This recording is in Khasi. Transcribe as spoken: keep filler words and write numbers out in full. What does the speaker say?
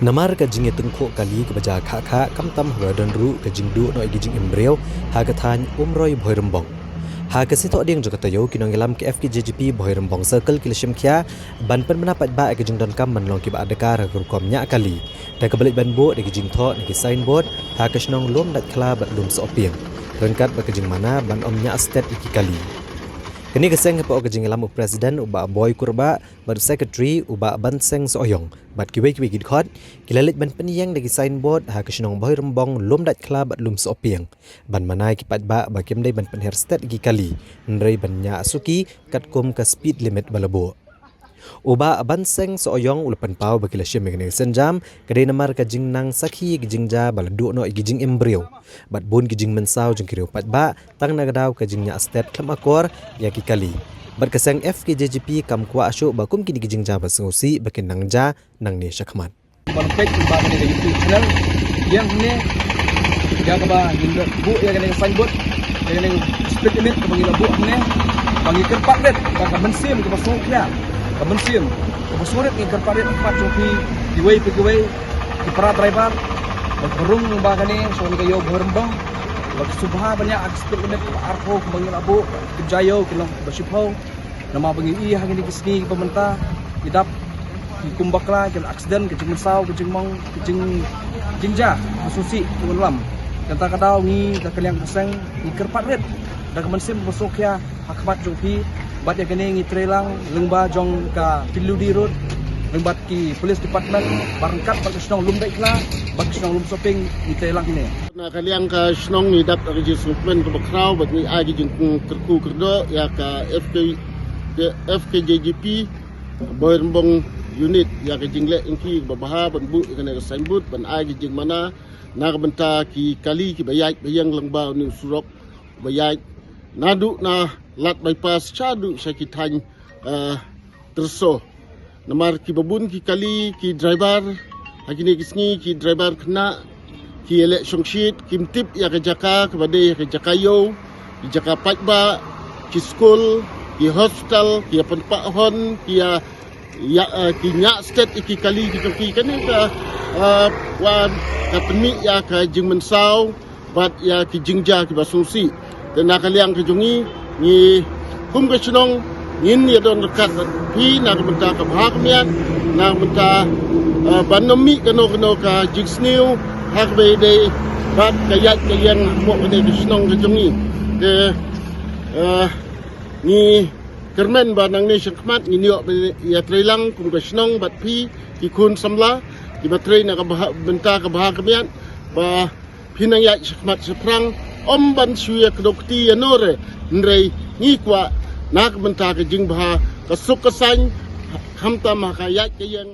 Namar ka jingïatyngkhuh kali kaba jia khah khah, khamtam haba don ruh ka jingduh noh ïa ki jingim briew ha ka thaiñ Umroi Bhoirymbong. Ha ka sngi Thohdieng jong ka taïew, ki nongïalam ka F K J G P Bhoirymbong Circle ki la shim khia ban pynbna paidbah ïa ka jingdonkam ban long kiba adkar ha ka rukom ñiah kali, da kaba leit ban buh da ki jingthoh na ki signboard ha ka shnong Lumdaitkhla bad Lumsohpieng, ryngkat bad ka jingmana ban ym ñiah stet ïa ki kali. Kane ka seng, hapoh ka jingïalam u President u Bah Boi Kurbah bad u Secretary u Bah Banseng Sohiong bad kiwei kiwei ki dkhot, ki la leit ban pynïeng da ki signboard ha ka shnong Bhoirymbong, Lumdaitkhla bad Lumsohpieng, ban mana ïa ki paidbah ba kim dei ban pynher stet ïa ki kali, hynrei ban ñiah suki katkum ka speed limit ba la buh. U Bah Banseng Sohiong u la pynpaw ba ki la shim ïa kane ka sienjam ka dei namar ka jingnang sakhi ïa ki jingjia ba la duh noh ïa ki jingim briew bad bun ki jingmynsaw jong ki riew paidbah tang na ka daw ka jingñiah stet khlem akor ïa ki kali. Bad ka seng F K J G P kam kwah shuh ba kum kine ki jingjia ba sngewsih ba kin nang jia nangne shakhmat. Ba la peit kumba kane ka YouTube channel, ïa hangne, ïa kaba ngin buh ïa kane ka signboard, ïa kane ka speed limit kaba ngi la buh hangne, ba ngi kyrpad rit ba ka mynsiem kaba sngewkhia, ka mynsiem kaba sngewrit ngi kyrpad rit ha khmat jong phi kiwei pa kiwei, ki para driver, ba ka rung ba kane sha kane ka ïew Bhoirymbong, ba ki sngewbha ban ñiah ka speed limit kaba arphew kaba ngi la buh, ki jia ïew ki long ba shiphew. Namar ba ngi i ha kine ki sngi kiba mynta, ki dap ki kum bakla, ki accident, ki jingmynsaw, ki jingmong, ki jing, jingjia ba sngewsih ki wan lam. Kata ka daw ngi da ka liang ka seng ngi kyrpad rit da ka mynsiem ba sngewkhia ha khmat jong phi. Bad ïa kane ngi trei lang lyngba jong ka P W D Road, lyngba ki police department, bad ryngkat bad ka shnong Lumdaitkhla bad ka shnong Lumsohpieng ngi trei lang ne. Na ka liang ka shnong ngi dap da ka jingsngewkmen kaba khraw bad ngi ai ki jingkyrkhu kyrdoh ïa ka F K, F K J G P Bhoirymbong Unit ïa ka jingleh jong ki kaba bha ban buh ïa kane ka signboard ban ai ki jingmana na ka bynta ki kali kiba ïaid ba ïeng lyngba une u surok ba ïaid naduh na Lad Bypass shaduh sha ki thaiñ, eh, Tyrso. Namar kiba bun ki kali, ki driver ha kine ki sngi, ki driver khynnah ki ïaleh shongshit, kim tip ïa ka jaka kaba dei ïa ka jaka ïew, ki jaka paidbah, ki skul, ki hospital, ki ïa pynpah hon, ki ïa, ïa, eh, ki ñiah stet ïa ki kali ki jong ki. Kane ka, eh, wan ka pynmih ïa ka jingmynsaw bad ïa ki jingjia kiba sngewsih. Te na ka liang ka jong ngi, ngi kum ka shnong ngin ïa don ryngkat bad phi na ka bynta ka bha ka miat, na ka bynta, eh, ban ym mih kano kano ka jingsniew ha kaba ïadei bad ka ïaid ka ïeng hapoh kane ka shnong ka jong ngi. Te, eh, ngi kyrmen ba nangne shakhmat ngin ïoh ban ïa trei lang kum ka shnong bad phi ki khun samla kiba trei na ka bha, bynta ka bha ka miat, ba phin nang ïaid shakhmat shaphrang, ym ban shu ïa kdew kti ïa no re, hynrei ngi kwah na ka bynta ka jingbha, ka suk ka saiñ, khamtam ha ka ïaid ka ïeng.